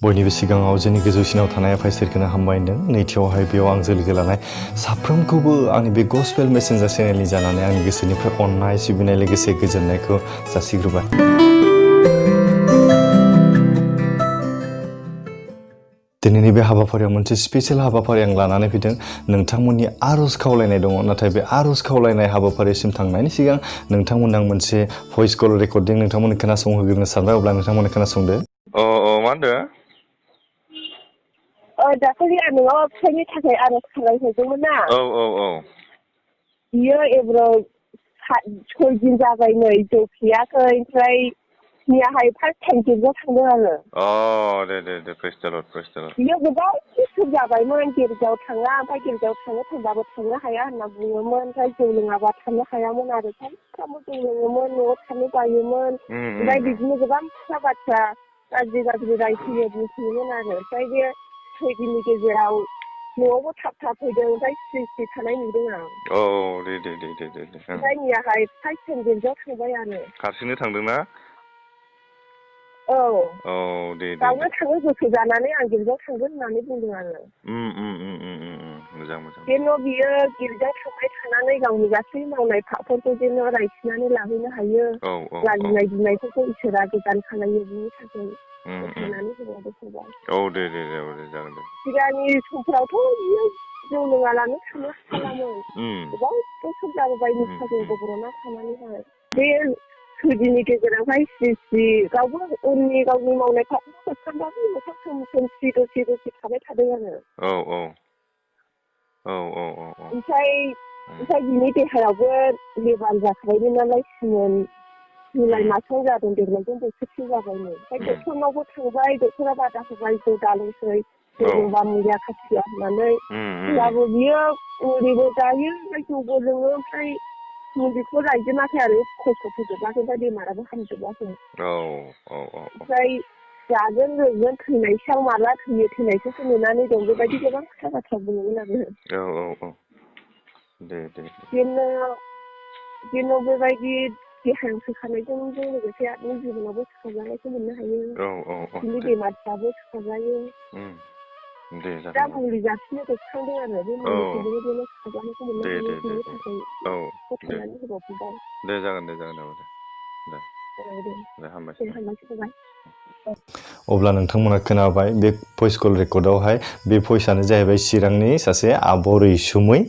बयनिबो सिगाङाव जोंनि गोजौसिनाव थानाय आफा इसोरखौनो हामबायदों। नैथियावहाय बेयाव आं लोगो लानाय साफ्रोमखौबो आंनि बे गस्पेल मेसेन्जार चेनेलनि जानानै आंनि गोसोनिफ्राय अननाय सिबिनाय लोगोसे गोजोननायखौ जासिग्रोबाय। दिनैनि बे हाबाफारियाव मोनसे स्पेशल हाबाफारि आं लानानै फैदों। नोंथांमोननि आर'ज खावलायनाय दङ, नाथाय बे आर'ज खावलायनाय हाबाफारिसिम थांनायनि सिगां नोंथांमोननो आं मोनसे भइस कल रेकर्डिं नोंथांमोननो खोनासंहोग्रोनो सानबाय। अब्ला नोंथांमोननो खोनासंदो। मा होनदों? दाखालि आं न'आव फिसायनि थाखाय आर'ज खालामहरदोंमोन ना। बियो एबाराव 6 दिन जाबाय नै जौ फेयाखै। ओमफ्राय मैयाहाय फार्स्ट टाइम गिर्जायाव थांदों आरो। दे प्रेज द लर्ड, प्रेज द लर्ड। बियो गोबां बोसोर जाबायमोन गिर्जायाव थाङा, ओमफ्राय गिर्जायाव थांनो थांबाबो थांनो हाया होनना बुङोमोन। ओमफ्राय जौ लोङाबा थांनो हायामोन आरो। सानफ्रामबो जौ लोङोमोन, न'आव थानो बायोमोन। ओमफ्राय बिदिनो गोबां खोथा बाथ्रा गाज्रि रायफैयो बुंफैयोमोन आरो। ओमफ्राय बे 6 दिननि गेजेराव न'आवबो थाब फैदों। ओमफ्राय स्रि थानाय नुदों आं। दे। ओमफ्राय मैयाहाय फार्स्ट टाइम गिर्जायाव थांबाय आरो। हारसिंनो थांदोंना? दे। गावनो थांनो गोसो जानानै आं गिर्जायाव थांगोन होननानै बुंदों आरो। मोजां। जेन' बियो गिर्जायाव थांबाय थानानै गावनि गासै मावनाय पापफोरखौ जेन' रायथिनानै लाहैनो हायो। लाजिनाय गिनायफोरखौ इसोरा गोजान खालायो, बिनि थाखाय फोथायनानै होबाय सोरबा। दे जागोन दे। सिगांनि समफ्रावथ' बियो जौ लोङालानो थानो हाखालामोन। गोबां बोसोर जाबोबाय निसाजों गब'ना थानानैहाय। बे 6 दिननि गेजेरावहाय स्रि गावबो गावनि मावनाय पापखौ होखांबाबो मोखां सोम दसे थाबाय थादों आरो। ओमफ्राय बिनि देहायावबो लेबार जाखाबायमोन नालाय सिमोन जुलाइ मासाव जादों, देग्लायजों बोसोरसे जाबायमोन। ओमफ्राय डक्टरनावबो थांबाय, डक्टरा बादा होबाय जौ दालोंसै, जौ लोंबा मुलिया खाथिया होननानै। होमब्लाबो बियो मुलिबो जायो, ओमफ्राय जौबो लोङो। ओमफ्राय मुलिखौ लायजोबाखै आरो, खस्थ' फोजोबाखै, ओमफ्राय बेमाराबो हामजोबाखै। ओमफ्राय जागोन लोंगोन थैनायसिम माला थैनायखौसो नेनानै दं, बेबायदि गोबां खोथा बाथ्रा बुङोमोन आरो। दे। जेन' बेबायदि देहायाव सोखानायजों लोगोसे आंनि जिबनावबो सोखाजानायखौ मोननो हायो। बिनि बेमारफ्राबो सोखाजायो। दा मुलि जाफिननो गोसोखांदों आरो। बे मुलिखौ बेनो सोखाजानायखौ मोननो हायो, बिनि थाखाय फोथायनानै होबावफिनबाय। दे जागोन दे हामबायसै। अब्ला नोंथांमोना खोनाबाय बे भइस कल रेकर्डआवहाय। बे भइसआनो जाहैबाय चिरांनि सासे आब' रैसुमै।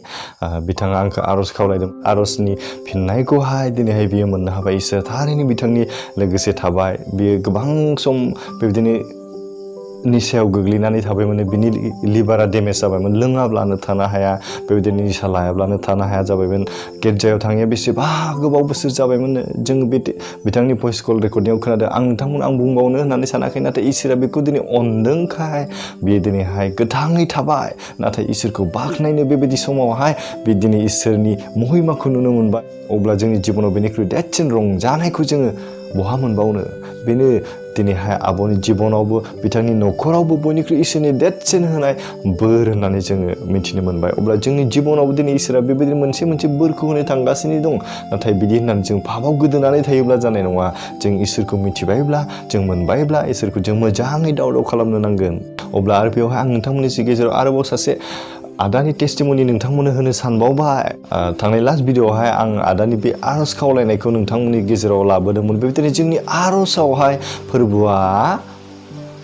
बिथाङा आंखौ आर'ज खावलायदों। आर'जनि फिननायखौहाय दिनैहाय बियो मोननो हाबाय। इसोर थारैनो बिथांनि लोगोसे थाबाय। बियो गोबां सम बेबायदिनो निसायाव गोग्लैनानै थाबायमोन। बिनि लिभारा डेमेज जाबायमोन, लोङाब्लानो थानो हाया, बेबायदिनो निसा लायाब्लानो थानो हाया जाबायमोन। गिर्जायाव थाङिया बेसेबा गोबाव बोसोर जाबायमोन। जों बिथांनि भइस कल रेकर्डिंआव खोनादों। आं बुंबावनो होननानै सानाखै, नाथाय इसोरा बेखौ दिनै अनदोंखाय बियो दिनैहाय गोथाङै थाबाय। नाथाय इसोरखौ बाख्नायनो बेबायदि समावहाय बे दिनै इसोरनि महिमाखौ नुनो मोनबाय। अब्ला जोंनि जिबनाव बेनिख्रुइ देरसिन रंजानायखौ जोङो बहा मोनबावनो? बेनो दिनैहाय आब'नि जिबनावबो, बिथांनि न'खरावबो बयनिख्रुइ इसोरनि देरसिन होनाय बोर होननानै जोङो मिथिनो मोनबाय। अब्ला जोंनि जिबनावबो दिनै इसोरा बेबायदिनो मोनसे बोरखौ होनो थांगासिनो दं। नाथाय बिदि होननानै जों पापाव गोदोनानै थायोब्ला जानाय नङा। जों इसोरखौ मिथिबायब्ला, जों मोनबायब्ला इसोरखौ जों मोजाङै दाव खालामनो नांगोन। अब्ला आरो बेवहाय आं नोंथांमोननि गेजेराव आरोबाव सासे आदानि टेस्टिमनि नोंथांमोननो होनो सानबावबाय। थांनाय लास्ट भिडिअ'आवहाय आं आदानि बे आर'ज खावलायनायखौ नोंथांमोननि गेजेराव लाबोदोंमोन। बेबायदिनो जोंनि आर'जआवहाय फोरबोआ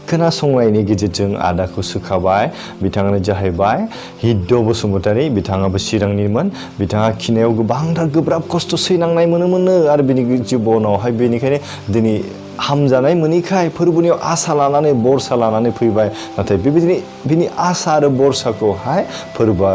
खोनासंनायनि गेजेरजों आदाखौ सोखाबाय। बिथाङानो जाहैबाय हिद्य बसुमतारी। बिथाङाबो चिरांनिमोन। बिथाङा खिनायाव गोबांथार गोब्राब खस्थ' सैनांनाय मोनोमोननो, आरो बिनि जिबनावहाय बेनिखायनो दिनै हामजानाय मोनैखाय फोरबोनियाव आसा लानानै बरसा लानानै फैबाय। नाथाय बेबायदिनो बिनि आसा आरो बरसाखौहाय फोरबोआ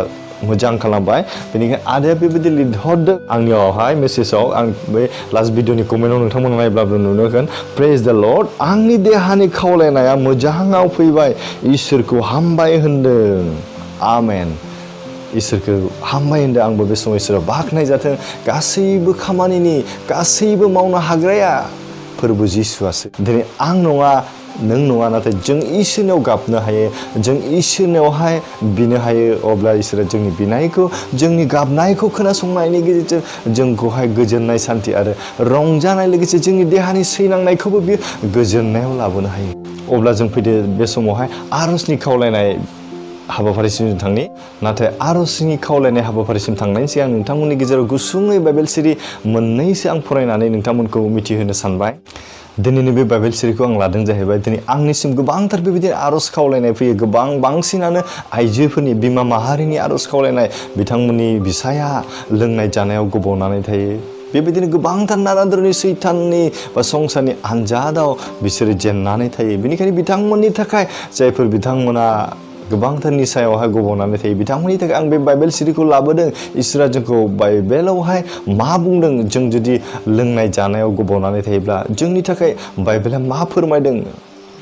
मोजां खालामबाय। बेनिखायनो आदाया बेबायदि लिरहरदों आंनियावहाय मेसेजाव। आं बे लास्ट भिडिअनि कमेन्टआव नोंथांमोना नायब्लाबो नुनो मोनगोन। प्रेज द लर्ड, आंनि देहानि खावलायनाया मोजाङाव फैबाय, इसोरखौ हामबाय होनदों। आमेन। इसोरखौ हामबाय होनदों। आंबो बे समाव इसोराव बाख्नाय जाथों। गासैबो खामानिनि गासैबो मावनो हाग्राया फोरबो जिसुआसो दिनै आं नङा नों नङा नाथाय जों इसोरनियाव गाबनो हायो जों इसोरनियावहाय बिनो हायो अब्ला इसोरा जोंनि बिनायखौ जोंनि गाबनायखौ खोनासंनायनि गेजेरजों जोंखौहाय गोजोननाय सान्थि आरो रंजानाय लोगोसे जोंनि देहानि सैनांनायखौबो बियो गोजोननायाव लाबोनो हायो अब्ला जों फैदो बे समावहाय आरजनि खावलायनाय हाबाफारिसिम थांनि नाथाय आरजनि खावलायनाय हाबाफारिसिम थांनायनि सिगां नोंथांमोननि गेजेराव गुसुङै बाइबेल सिरि मोननैसो आं फरायनानै नोंथांमोनखौ मिथिहोनो सानबाय दिनैनि बे बाइबेल सिरिखौ आं लादों जाहैबाय दिनै आंनिसिम गोबांथार बेबायदि आरज खावलायनाय फैयो बांसिनानो आइजोफोरनि बिमा माहारिनि आरज खावलायनाय बिथांमोननि बिसाया लोंनाय जानायाव गब'नानै थायो बेबायदिनो गोबांथार नारादरनि सैताननि बा संसारनि आनजादाव बिसोरो जेननानै थायो बेनिखायनो बिथांमोननि थाखाय जायफोर बिथांमोना गोबांथार निसायावहाय गब'नानै थायो बिथांमोननि थाखाय आं बे बाइबेल सिरिखौ लाबोदों इसोरा जोंखौ बाइबेलावहाय मा बुंदों जों जुदि लोंनाय जानायाव गब'नानै थायोब्ला जोंनि थाखाय बाइबेला मा फोरमायदों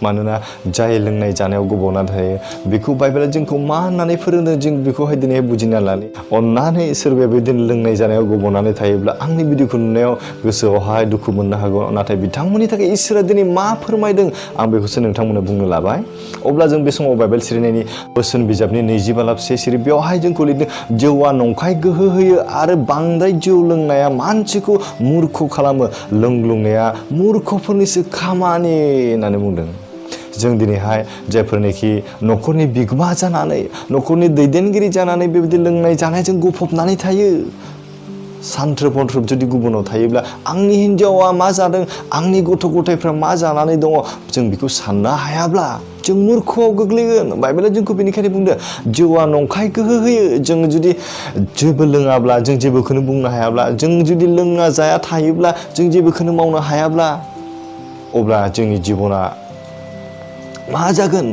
मानोना जाय लोंनाय जानायाव गब'नानै थायो बेखौ बाइबेला जोंखौ मा होननानै फोरोंदों जों बेखौहाय दिनै बुजिना लानि अननानै सोरबाया बेदिनो लोंनाय जानायाव गब'नानै थायोब्ला आंनि भिडिअखौ नुनायाव गोसोआवहाय दुखु मोननो हागौ नाथाय बिथांमोननि थाखाय इसोरा दिनै मा फोरमायदों आं बेखौसो नोंथांमोननो बुंनो लाबाय अब्ला जों बे समाव बाइबेल सिरिनायनि बोसोन बिजाबनि 20 सिरि बेवहाय जोंखौ लिरदों जौआ नंखाय गोहो होयो आरो बांद्राय जौ लोंनाया मानसिखौ मुर्ख खालामो लोंग्लुंनाया मुर्खफोरनिसो खामानि होननानै बुंदों जों दिनैहाय जायफोरनोखि न'खरनि बिगोमा जानानै न'खरनि दैदेनगिरि जानानै बेबायदि लोंनाय जानायजों गफबनानै थायो सानथ्रोब हन्थ्रोब जुदि गुबुनाव थायोब्ला आंनि हिन्जावा मा जादों आंनि गथ' गथायफ्रा मा जानानै दङ जों बेखौ साननो हायाब्ला जों मुर्खआव गोग्लैगोन बाइबेला जोंखौ बेनिखायनो बुंदों जौआ नंखाय गोहो होयो जों जुदि जेबो लोङाब्ला जों जेबोखौनो बुंनो हायाब्ला जों जुदि लोङा जाया थायोब्ला जों जेबोखौनो मावनो हायाब्ला अब्ला जोंनि जिबना मा जागोन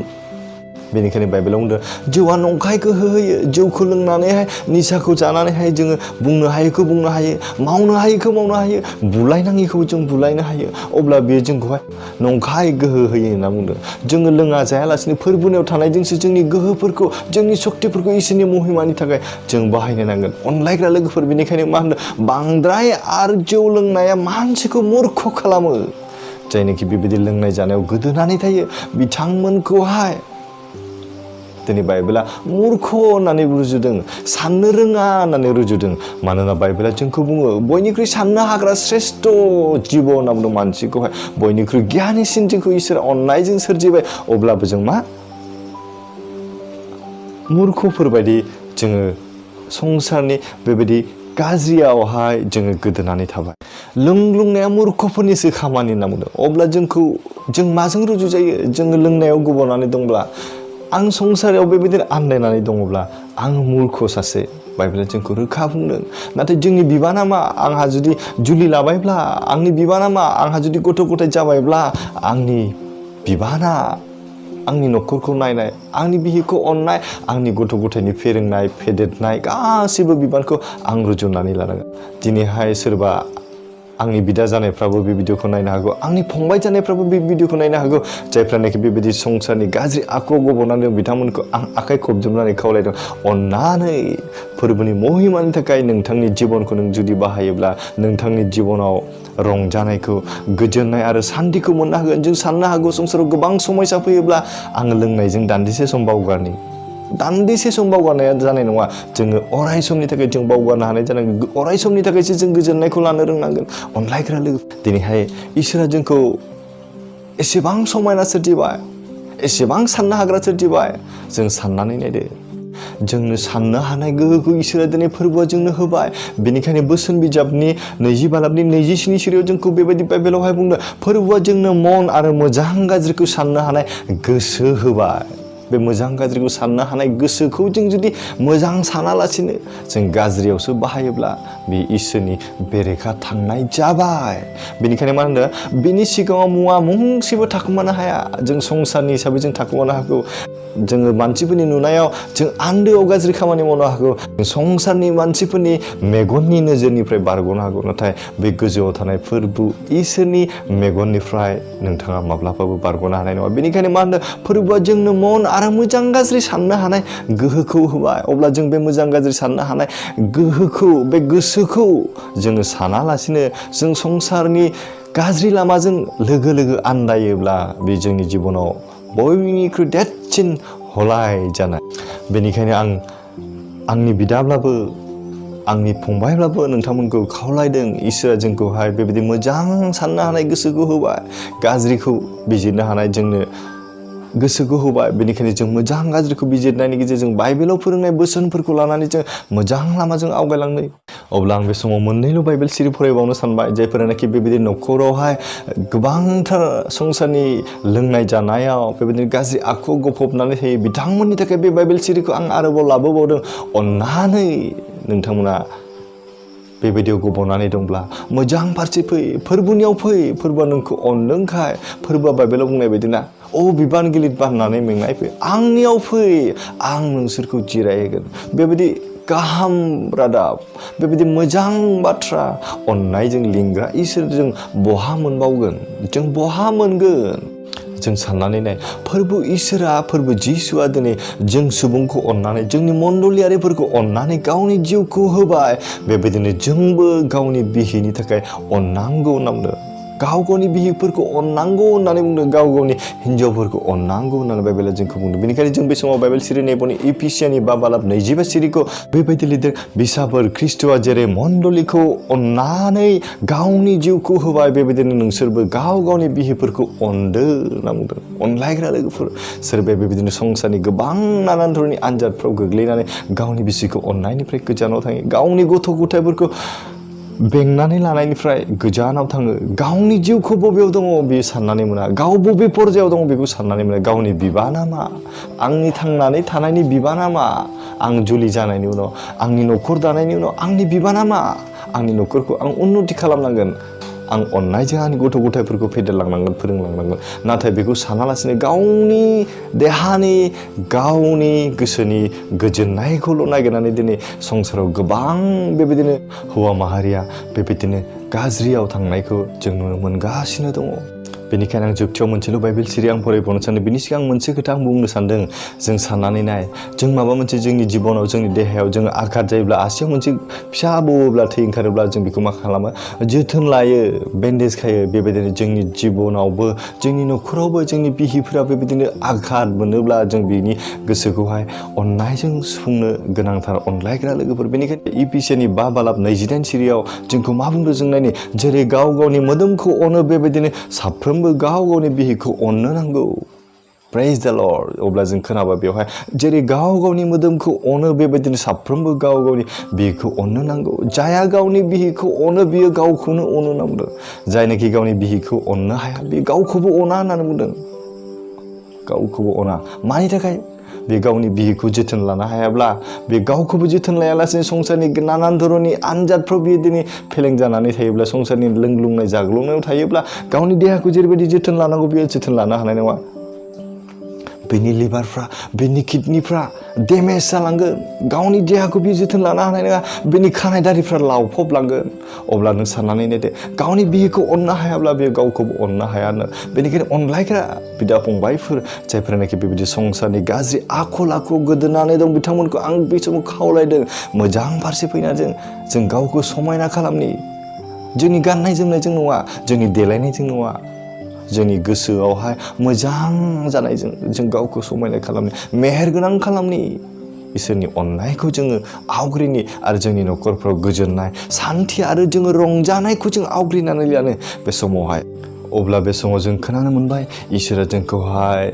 बेनिखायनो बाइबेलाव बुंदों जौआ नंखाय गोहो होयो जौखौ लोंनानैहाय निसाखौ जानानैहाय जोङो बुंनो हायैखौ बुंनो हायो मावनो हायैखौ मावनो हायो बुलायनाङिखौ जों बुलायनो हायो अब्ला बेयो जोंखौहाय नंखाय गोहो होयो होनना बुंदों जोङो लोङा जायालासिनो फोरबोनियाव थानायजोंसो जोंनि गोहोफोरखौ जोंनि सक्तिफोरखौ इसोरनि महिमानि थाखाय जों बाहायनो नांगोन अनलायग्रा लोगोफोर बेनिखायनो मा होनदों बांद्राय आरो जौ लोंनाया मानसिखौ मुर्ख खालामो जायनोखि बेबायदि लोंनाय जानायाव गोदोनानै थायो बिथांमोनखौहाय दिनै बाइबेला मुर्ख होननानै रुजुदों साननो रोङा होननानै रुजुदों मानोना बाइबेला जोंखौ बुङो बयनिख्रुइ साननो हाग्रा श्रेष्ठ जिब होनना बुंदों मानसिखौहाय बयनिख्रुइ गियानिसिन जोंखौ इसोर अननायजों सोरजिबाय अब्लाबो जों मा मुर्खफोरबायदि जोङो संसारनि बेबायदि गाज्रियावहाय जोङो गोदोनानै थाबाय लोंग्लुंनाया मुर्खफोरनिसो खामानि होनना बुंदों अब्ला जों माजों रुजु जायो जोङो लोंनायाव गब'नानै दंब्ला आं संसाराव बेबायदिनो आन्दायनानै दङब्ला आं मुर्ख सासे बाइबेला जोंखौ रोखा बुंदों नाथाय जोंनि बिबाना मा आंहा जुदि जुलि लाबायब्ला आंनि बिबाना मा आंहा जुदि गथ' गथाय जाबायब्ला आंनि बिबाना आंनि न'खरखौ नायनाय आंनि बिहिखौ अननाय आंनि गथ' गथायनि फोरोंनाय फेदेरनाय गासैबो बिबानखौ आं रुजुननानै लानांगोन दिनैहाय सोरबा आंनि बिदा जानायफ्राबो बे भिडिअखौ नायनो हागौ आंनि फंबाय जानायफ्राबो बे भिडिअखौ नायनो हागौ जायफ्रानोखि बेबायदि संसारनि गाज्रि आखुआव गब'नानै दं बिथांमोनखौ आं आखाइ खबजोबनानै खावलायदों अननानै फोरबोनि महिमानि थाखाय नोंथांनि जिबनखौ नों जुदि बाहायोब्ला नोंथांनि जिबनाव रंजानायखौ गोजोननाय आरो सान्थिखौ मोननो हागोन जों साननो हागौ संसाराव गोबां समस्या फैयोब्ला आङो लोंनायजों दान्दिसे सम बावगारनि दान्दिसे सम बावगारनाया जानाय नङा जोङो अराय समनि थाखाय जों बावगारनो हानाय जानांगोन अराय समनि थाखायसो जों गोजोननायखौ लानो रोंनांगोन अनलायग्रा लोगो दिनैहाय इसोरा जोंखौ एसेबां समायना सोरजिबाय एसेबां साननो हाग्रा सोरजिबाय जों साननानै नायदो जोंनो साननो हानाय गोहोखौ इसोरा दिनै फोरबोआ जोंनो होबाय बेनिखायनो बोसोन बिजाबनि 20 बालाबनि 27 सिरियाव जोंखौ बेबायदि बाइबेलावहाय बुंदों फोरबोआ जोंनो मन आरो मोजां गाज्रिखौ साननो हानाय गोसो होबाय बे मोजां गाज्रिखौ साननो हानाय गोसोखौ जों जुदि मोजां सानालासिनो जों गाज्रियावसो बाहायोब्ला बे इसोरनि बेरेखा थांनाय जाबाय बेनिखायनो मा होनदों बिनि सिगाङाव मुवा मुंसेबो थाखोमानो हाया जों संसारनि हिसाबै जों थाखोमानो हागौ जोङो मानसिफोरनि नुनायाव जों आन्दोआव गाज्रि खामानि मावनो हागौ संसारनि मानसिफोरनि मेगननि नोजोरनिफ्राय बारग'नो हागौ नाथाय बे गोजौआव थानाय फोरबो इसोरनि मेगननिफ्राय नोंथाङा माब्लाबाबो बारग'नो हानाय नङा बेनिखायनो मा होनदों फोरबोआ जोंनो मन आरो मोजां गाज्रि साननो हानाय गोहोखौ होबाय अब्ला जों बे मोजां गाज्रि साननो हानाय गोहोखौ बे गोसो गोसोखौ जोङो सानालासिनो जों संसारनि गाज्रि लामाजों लोगो लोगो आन्दायोब्ला बे जोंनि जिबनाव बयनिख्रुइ देरसिन हलाय जानाय। बेनिखायनो आंनि बिदाब्लाबो आंनि फंबायब्लाबो नोंथांमोनखौ खावलायदों, इसोरा जोंखौहाय बेबायदि मोजां साननो हानाय गोसोखौ होबाय, गाज्रिखौ बिजिरनो हानाय जोंनो गोसोखौ होबाय। बेनिखायनो जों मोजां गाज्रिखौ बिजिरनायनि गेजेरजों बाइबेलाव फोरोंनाय बोसोनफोरखौ लानानै जों मोजां लामाजों आवगायलांनो। अब्ला आं बे समाव मोननैल' बाइबेल सिरि फरायबावनो सानबाय, जायफोरानाखि बेबायदि न'खरावहाय गोबांथार संसारनि लोंनाय जानायाव बेबायदिनो गाज्रि आखुआव गफबनानै थायो, बिथांमोननि थाखाय बे बाइबेल सिरिखौ आं आरोबाव लाबोबावदों। अन्नानै नोंथांमोना बेबायदियाव गब'नानै दंब्ला मोजां फारसे फै, फोरबोनियाव फै। फोरबोआ नोंखौ अनदोंखाय, फोरबोआ बाइबेलाव बुंनाय बायदिना, बिबान गिलिर बाननानै मेंनाय फै, आंनियाव फै, आं नोंसोरखौ जिरायहोगोन। बेबायदि गाहाम रादाब, बेबायदि मोजां बाथ्रा, अननायजों लिंग्रा इसोरजों बहा मोनबावगोन? जों बहा मोनगोन? जों साननानै नाय, फोरबो इसोरा, फोरबो जिसुआ दिनै जों सुबुंखौ अननानै, जोंनि मण्डलियारिफोरखौ अननानै गावनि जिउखौ होबाय। बेबायदिनो जोंबो गावनि बिहिनि थाखाय अननांगौ होनना बुंदों, गाव गावनि बिहिफोरखौ अननांगौ होननानै बुंदों, गाव गावनि हिन्जावफोरखौ अननांगौ होननानै बाइबेला जोंखौ बुंदों। बेनिखायनो जों बे समाव बाइबेल सिरि नेब'नि इफिसियानि 5:25 सिरिखौ बेबायदि लिरदों, बिसाफोर ख्रिस्ट'आ जेरै मण्डलिखौ अननानै गावनि जिउखौ होबाय, बेबायदिनो नोंसोरबो गाव गावनि बिहिफोरखौ अनदो होनना बुंदों। अनलायग्रा लोगोफोर, सोरबाया बेबायदिनो संसारनि गोबां नानान धरननि आनजादफ्राव गोग्लैनानै गावनि बिसिखौ अननायनिफ्राय गोजानाव थाङो, गावनि गथ' गथायफोरखौ बेंनानै लानायनिफ्राय गोजानाव थाङो, गावनि जिउखौ बबेयाव दङ बेयो साननानै मोना, गाव बबे पर्जायाव दङ बेखौ साननानै मोना, गावनि बिबाना मा, आंनि थांनानै थानायनि बिबाना मा, आं जुलि जानायनि उनाव, आंनि न'खर दानायनि उनाव आंनि बिबाना मा, आंनि न'खरखौ आं उन्नति खालामनांगोन, आं अननायजों आंनि गथ' गथायफोरखौ फेदेरलांनांगोन, फोरोंलांनांगोन। नाथाय बेखौ सानालासिनो गावनि देहानि, गावनि गोसोनि गोजोननायखौल' नागिरनानै दिनै संसाराव गोबां बेबायदिनो हौवा माहारिया बेबायदिनो गाज्रियाव थांनायखौ जों नुनो मोनगासिनो दङ। बेनिखायनो आं जोबथियाव मोनसेल' बाइबेल सिरि आं फरायबावनो सानदों। बिनि सिगां मोनसे खोथा आं बुंनो सानदों। जों साननानै नाय, जों माबा मोनसे जोंनि जिबनाव, जोंनि देहायाव जोङो आघात जायोब्ला, आसियाव मोनसे फिसा बौवोब्ला, थै ओंखारोब्ला जों बेखौ मा खालामो? जोथोन लायो, बेन्डेज खायो। बेबायदिनो जोंनि जिबनावबो, जोंनि न'खरावबो, जोंनि बिहिफोरा बेबायदिनो आघात मोनोब्ला जों बिनि गोसोखौहाय अननायजों सुफुंनो गोनांथार अनलायग्रा लोगोफोर। बेनिखायनो इफिसियानि 5:28 सिरियाव जोंखौ मा बुंदों? जों नायनि, जेरै गाव गावनि मोदोमखौ अनो, बेबायदिनो साफ्रोमबो गाव गावनि बिहिखौ अननो नांगौ। प्रेज द लर्ड। अब्ला जों खोनाबा बेवहाय, जेरै गाव गावनि मोदोमखौ अनो, बेबायदिनो साफ्रोमबो गाव गावनि बिहिखौ अननो नांगौ। जायहा गावनि बिहिखौ अनो बियो गावखौनो अनो होनना बुंदों। जायनाखि गावनि बिहिखौ अननो हाया बे गावखौबो अना होननानै बुंदों। गावखौबो अना, मानि थाखाय? बे गावनि बिहिखौ जोथोन लानो हायाब्ला, बे गावखौबो जोथोन लायालासेनो संसारनि नानान धरननि आनजादफ्राव बियो दिनै फेलें जानानै थायोब्ला, संसारनि लोंग्लुंनाय जाग्लुंनायाव थायोब्ला, गावनि देहाखौ जेरैबायदि जोथोन लानांगौ बेयो जोथोन लानो हानाय नङा। बेनि लिभारफ्रा, बेनि किडनिफ्रा डेमेज जालांगोन, गावनि देहाखौ बियो जोथोन लानो हानाय नङा, बेनि खानाय दारिफ्रा लावफबलांगोन। अब्ला नों साननानै नायदो, गावनि बिहिखौ अननो हायाब्ला बेयो गावखौबो अननो हाया होनो। बेनिखायनो अनलायग्रा बिदा फंबायफोर, जायफोरानाखि बेबायदि संसारनि गाज्रि आखल आखुआव गोदोनानै दं, बिथांमोनखौ आं बे समाव खावलायदों, मोजां फारसे फैनानै जों गावखौ समायना खालामनि। जोंनि गाननाय जोमनायजों नङा, जोंनि देलायनायजों नङा, जोंनि गोसोआवहाय मोजां जानायजों जों गावखौ समायना खालामनि, मेहेरगोनां खालामनि। इसोरनि अननायखौ जोङो आवग्रिनि, आरो जोंनि न'खरफ्राव गोजोननाय, सान्थि आरो जोङो रंजानायखौ जों आवग्रिनानै लानो बे समावहाय। अब्ला बे समाव जों खोनानो मोनबाय, इसोरा जोंखौहाय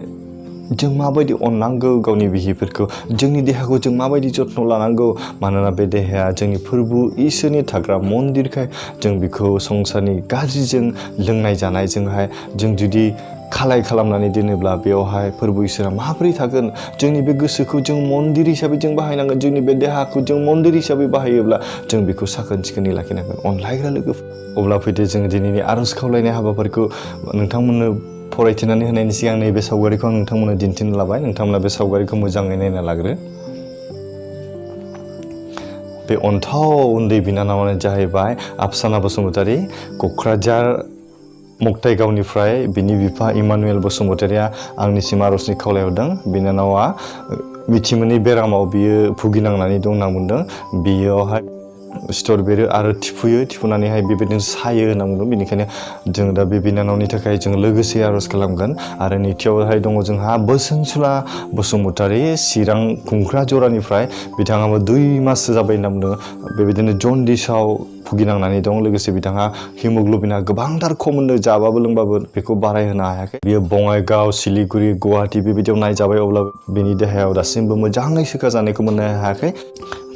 जों माबायदि अननांगौ, गावनि बिहिफोरखौ, जोंनि देहाखौ जों माबायदि जत्न लानांगौ। मानोना बे देहाया जोंनि फोरबो इसोरनि थाग्रा मन्दिरखाय जों बेखौ संसारनि गाज्रिजों लोंनाय जानायजोंहाय जों जुदि खालाय खालामनानै दोनोब्ला बेवहाय फोरबो इसोरा माबोरै थागोन? जोंनि बे गोसोखौ जों मन्दिर हिसाबै जों बाहायनांगोन। जोंनि बे देहाखौ जों मन्दिर हिसाबै बाहायोब्ला जों बेखौ साखोन सिखोनै लाखिनांगोन। अनलायग्रा लोगोफोर, अब्ला फैदो जों दिनैनि आर'ज खावलायनाय हाबाफारिखौ नोंथांमोननो फरायथिनानै होनायनि सिगां नैबे सावगारिखौ आं नोंथांमोननो दिन्थिनो लाबाय। नोंथांमोना बे सावगारिखौ मोजाङै नायना लाग्रो। बे अन्थाव उन्दै बिनानावानो जाहैबाय आफसाना बसुमतारी, क'क्राझार मक्ताइगावनिफ्राय बिनि बिफा इमानुएल बसुमतारीया आंनिसिम आर'जनि खावलायहरदों। बिनानावा मिथिमोनै बेरामाव बियो भुगिनांनानै दं होनना बुंदों। बियोहाय सिथर बेरो आरो थिफुयो थिफुनानैहाय बेबायदिनो सायो होनना बुंदों। बेनिखायनो जों दा बे बिनानावनि थाखाय जों लोगोसे आर'ज खालामगोन। आरो नैथियावहाय दङ जोंहा बोसोनसुला बसुमतारी चिरां खुंख्रा जरानिफ्राय बिथाङाबो 2 माससो जाबाय होनना बुंदों। बेबायदिनो जन्दिसाव भुगिनांनानै दं। लोगोसे बिथाङा हिमग्ल'बिना गोबांथार खम होनदों, जाबाबो लोंबाबो बेखौ बारायहोनो हायाखै। बियो बङाइगाव, सिलिगुरि, गुवाहाटि बेबायदियाव नायजाबाय, अब्ला बेनि देहायाव दासिमबो मोजाङै सोखाजानायखौ मोननो हायाखै।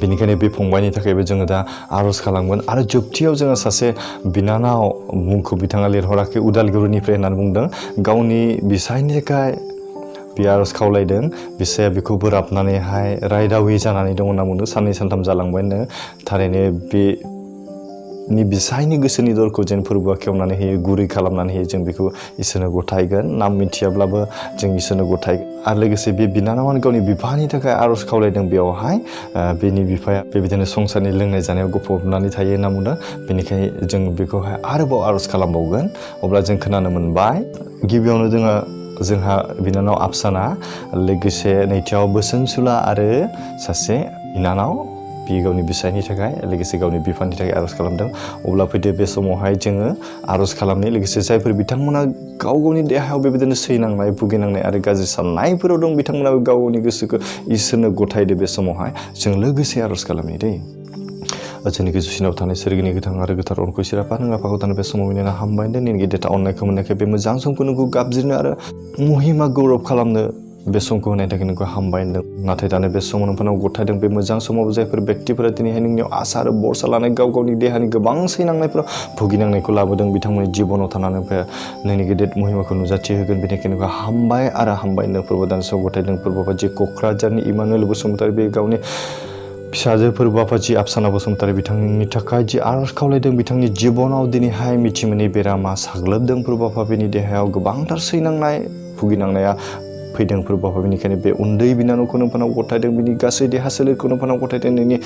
बेनिखायनो बे फंबायनि थाखायबो जोङो दा आर'ज खालामगोन। आरो जोबथियाव जोङो सासे बिनानाव मुंखौ बिथाङा लिरहराखै, उदालगुरिनिफ्राय होननानै बुंदों। गावनि बिसायनि थाखाय बे आर'ज खावलायदों। बिसाया बेखौ बोराबनानैहाय रायदावि जानानै दं होनना बुंदों। 2 सानथाम जालांबायनो। थारैनो बेनि बिसायनि गोसोनि दरखौ जेन फोरबोआ खेवनानै होयो, गुरै खालामनानै होयो, जों बेखौ इसोरनो गथायगोन। नाम मिथियाब्लाबो जों इसोरनो गथायगोन। आरो लोगोसे बे बिनानावानो गावनि बिफानि थाखाय आर'ज खावलायदों। बेयावहाय बेनि बिफाया बेबायदिनो संसारनि लोंनाय जानायाव गफबनानै थायो होनना बुंदों। बेनिखायनो जों बेखौहाय आरोबाव आर'ज खालामबावगोन। अब्ला जों खोनानो मोनबाय, गिबियावनो जोंहा बिनानाव आफसाना, लोगोसे नैथियाव बोसोनसुला आरो सासे बिनानाव, बि गावनि बिसायनि थाखाय लोगोसे गावनि बिफानि थाखाय आर'ज खालामदों। अब्ला फैदो बे समावहाय जोङो आर'ज खालामनाय, लोगोसे जायफोर बिथांमोना गाव गावनि देहायाव बेबायदिनो सैनांनाय, भुगिनांनाय आरो गाज्रि साननायफोराव दं, बिथांमोनाबो गाव गावनि गोसोखौ इसोरनो गथायदो। बे समावहाय जों लोगोसे आर'ज खालामनाय दै। जोंनि गोजौसिनाव थानाय सोरगिनि गोथां आरो गोथार अनखौ सिरापा नों आफाखौ थानो बे समाव मिलायना हामबाय नों गेदेर अननायखौ मोननायखाय बे मोजां समखौ नोंखौ गाबज्रिनो आरो महिमा गौरब खालामनो बे समखौ होनायनि थाखाय नोंखौ हामबाय होनदों। नाथाय दानो बे समाव नोंथांनाव गथायदों। बे मोजां समाव जायफोर बेक्तिफोरा दिनैहाय नोंनियाव आसा आरो बरसा लानाय, गाव गावनि देहानि गोबां सैनांनायफोराव भुगिनांनायखौ लाबोदों, बिथांमोननि जिबनाव थानानै नोंनि गेदेर महिमाखौ नुजाथि होगोन। बेनिखायनो नोंखौ हामबाय आरो हामबाय होनदों। फोरबो दानसेयाव गथायदों। फोरबो बादि क'क्राझारनि इमानुएल बसुमतारी, बे गावनि फिसाजो फोरबो आफादजि आफसाना बसुमतारी, बिथांनि थाखाय जि आर'ज खावलायदों, बिथांनि जिबनाव दिनैहाय मिथिमोनै बेरामा साग्लोबदों। फोरबो आफा बेनि देहायाव गोबांथार सैनांनाय, भुगिनांनाया फैदों। फोरबो आफा बेनिखायनो बे उन्दै बिनानावखौ नोंफानाव गथायदों। बिनि गासै देहा सोलेरखौ नोंफानाव गथायदों। नोंनि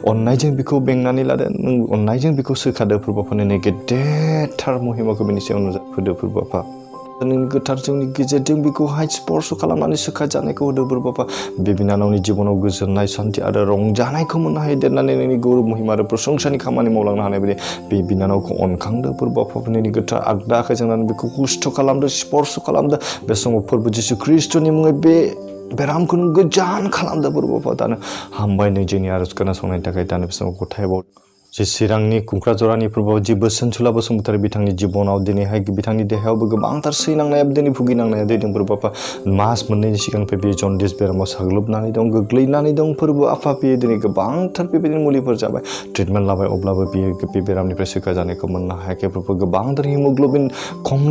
अननायजों बिखौ बेंनानै लादों, नों अननायजों बिखौ सोखादो। फोरबो आफा नोंनि गेदेरथार महिमाखौ बेनि सायाव नुजाहोदो। फोरबो आफा नोंनि गोथार जोंनि गेजेरजों बेखौहाय स्पर्श खालामनानै सोखाजानायखौ होदो। फोरबो आफा बे बिनानावनि जिबनाव गोजोननाय, सान्थि आरो रंजानायखौ मोननो हायो। देरनानै नोंनि गौरब महिमा आरो प्रशंसानि खामानि मावलांनो हानाय बायदि बे बिनानावखौ अनखांदो। फोरबो आफा नोंनि गोथार आगदा आखाइजों लानानै बेखौ हुस्थ' खालामदो, स्पर्श खालामदो। बे समाव फोरबो जिसु ख्रिस्ट'नि मुङै बे बेरामखौ नों गोजान खालामदो। फोरबो आफा दानो हामबाय नों जोंनि आर'ज खोनासंनायनि थाखाय। दानो बे समाव गथायबाव जे चिरांनि खुंख्राजरानि फोरबोआव जि बोसोनसुला बसुमतारी, बिथांनि जिबनाव दिनैहाय बिथांनि देहायावबो गोबांथार सैनांनाया, दिनै भुगिनांनाया दैदों। फोरबो आफा मास मोननैनि सिगांनिफ्राय बे जन्दिस बेरामाव साग्लोबनानै दं, गोग्लैनानै दं। फोरबो आफा बेयो दिनै गोबांथार बेबायदिनो मुलिफोर जाबाय, ट्रिटमेन्ट लाबाय, अब्लाबो बियो बे बेरामनिफ्राय सोखाजानायखौ मोननो हायाखै। फोरबो गोबांथार हिमग्ल'बिन खम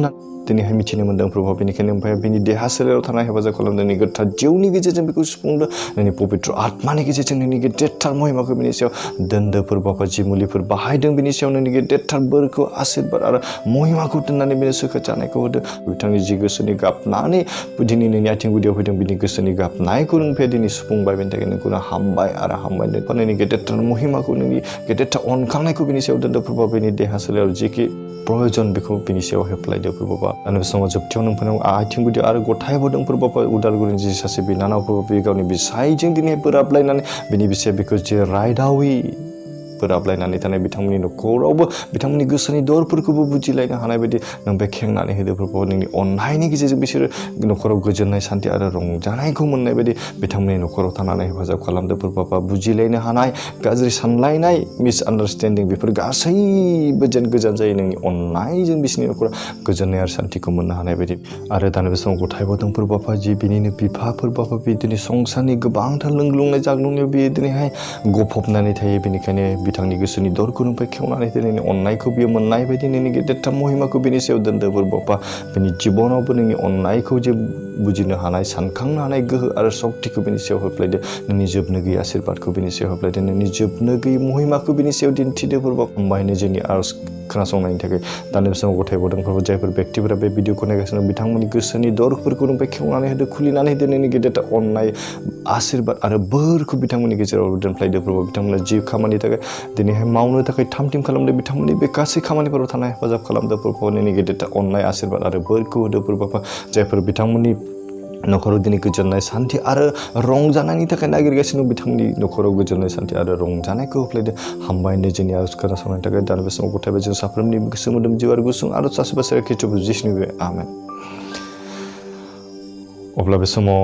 दिनैहाय मिथिनो मोन्दों। फोरबो बेनिखायनो ओमफ्राय बिनि देहा सोलेराव थानाय हेफाजाब खालामदों। नोंनि गोथार जिउनि गेजेरजों बेखौ सुफुंदो। नोंनि पबित्र आत्मानि गेजेरजों नोंनि गेदेरथार महिमाखौ बिनि सायाव दोनदो। फोरबो आफा जि मुलिफोर बाहायदों, बिनि सायाव नोंनि गेदेरथार बोरखौ, आशीर्बाद आरो महिमाखौ दोननानै बिनो सोखाजानायखौ होदो। बिथांनि जि गोसोनि गाबनानै दिनै नोंनि आथिं गुदियाव फैदों, बिनि गोसोनि गाबनायखौ नोंनिफ्राय दिनै सुफुंबाय। बेनि थाखाय नोंखौनो हामबाय आरो हामबाय होनदों। नोंनि गेदेरथार महिमाखौ, नोंनि गेदेरथार अनखांनायखौ बिनि सायाव दोनदो। फोरबो बेनि देहा सोलेराव जिखि प्रयजन बेखौ बिनि सायाव होफ्लायदो। फोरबो आरो बे समाव जोबथियाव नोंफोरनाव आथिं गुदियाव आरो गथायबावदों। फोरबो उदालगुरिनि जि सासे बिनानाव, फोरबो बे गावनि बिसायजों दिनै बोराबलायनानै बिनि बिसाया बेखौ जे रायदावि बोराबलायनानै थानाय, बिथांमोननि न'खरावबो बिथांमोननि गोसोनि दरफोरखौबो बुजिलायनो हानाय बायदि नों बेखेंनानै होदो। फोरबो नोंनि अननायनि गेजेरजों बिसोरो न'खराव गोजोननाय, सान्थि आरो रंजानायखौ मोननाय बायदि बिथांमोननि न'खराव थानानै हेफाजाब खालामदो। फोरबो बुजिलायनो हानाय, गाज्रि सानलायनाय, मिसआन्डारस्टेन्डिं बेफोर गासैबो जेन गोजान जायो। नोंनि अननायजों बिसोरनि न'खराव गोजोननाय आरो सान्थिखौ मोननो हानाय बायदि। आरो दानो बे समाव गथायबावदों। फोरबो आफा जि बिनिनो बिफा, फोरबो आफा बे दिनै संसारनि गोबांथार लोंग्लुंनाय जाग्लुंनायाव बियो दिनैहाय गफबनानै थायो। बेनिखायनो बिथांनि गोसोनि दरखौ नोंनिफ्राय खेवनानै दिनैनि अननायखौ बियो मोननाय बायदि नोंनि गेदेरथार महिमाखौ बिनि सायाव दोनदो। फोरबो आफा बिनि जिबनावबो नोंनि अननायखौ जे बुजिनो हानाय, सानखांनो हानाय गोहो आरो सक्तिखौ बिनि सायाव होफ्लायदो। नोंनि जोबनो गैयै आशीर्बादखौ बिनि सायाव होफ्लायदो। नोंनि जोबनो गैयै महिमाखौ बिनि सायाव दिन्थिदो। फोरबो हामबायनो जोंनि आर'ज खोनासंनायनि थाखाय। दानो बे समाव गथायबावदों। फोरबो जायफोर बेक्तिफोरा बे भिडिअखौ नायगासिनो दं, बिथांमोननि गोसोनि दरफोरखौ नोंनिफ्राय खेवनानै होदो, खुलिनानै होदो। नोंनि गेदेरथार अननाय, आशीर्बाद आरो बोरखौ बिथांमोननि गेजेराव दोनफ्लायदो। फोरबो बिथांमोना जि खामानि थाखाय दिनैहाय मावनो थाखाय थाम खालामदो, बिथांमोननि बे गासै खामानिफोराव थानाय हेफाजाब खालामदो। फोरबो नोंनि गेदेरथार अननाय, आशीर्बाद आरो बोरखौ होदो। फोरबो जायफोर बिथांमोननि न'खराव दिनै गोजोननाय सान्थि आरो रंजानायनि थाखाय नागिरगासिनो बिथांनि न'खराव गोजोननाय सान्थि आरो रंजानायखौ होफ्लेदो हामबायनो जोंनि आरज खोनासंनायनि थाखाय दानि बे समाव गथायबाय जों साफ्रोमनि गोसो मोदोम जिउ आरो गुसुं आरो सासे बासाया खिथु जिसुनि आमेन। अब्ला बे समाव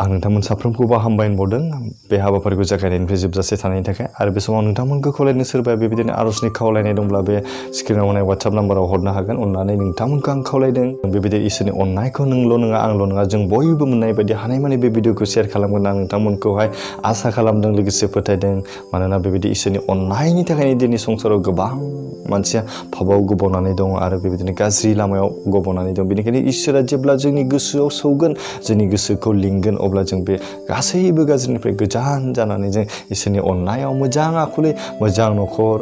आं नोंथांमोन साफ्रोमखौबो हामबाय होनबावदों बे हाबाफारिखौ जागायनायनिफ्राय जोबजासे थानायनि थाखाय आरो बे समाव नोंथांमोनखौ खावलायनो सोरबाया बेबायदिनो आरजनि खावलायनाय दंब्ला बे स्क्रिनाव होनाय वाट्सएप नाम्बाराव हरनो हागोन अननानै नोंथांमोनखौ आं खावलायदों बेबायदि इसोरनि अननायखौ नोंल' नङा आंल' नङा जों बयबो मोननाय बायदि हानायमानि बे भिडिअखौ शेयार खालामगोन आं नोंथांमोनखौहाय आसा खालामदों लोगोसे फोथायदों मानोना बेबायदि इसोरनि अननायनि थाखायनो दिनै संसाराव गोबां मानसिया फाबाव गब'नानै दङ आरो बेबायदिनो गाज्रि लामायाव गब'नानै दं बेनिखायनो इसोरा जेब्ला जोंनि गोसोआव सौगोन जोंनि गोसोखौ लिंगोन अब्ला जों बे गासैबो गाज्रिनिफ्राय गोजान जानानै जों इसोरनि अननायाव मोजां आखुलै मोजां न'खर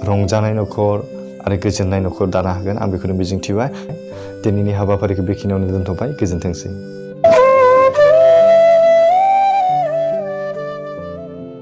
रंजानाय न'खर आरो गोजोननाय न'खर दानो हागोन आं बेखौनो मिजिंथिबाय दिनैनि हाबाफारिखौ बेखिनियावनो दोनथ'बाय गोजोनथोंसै।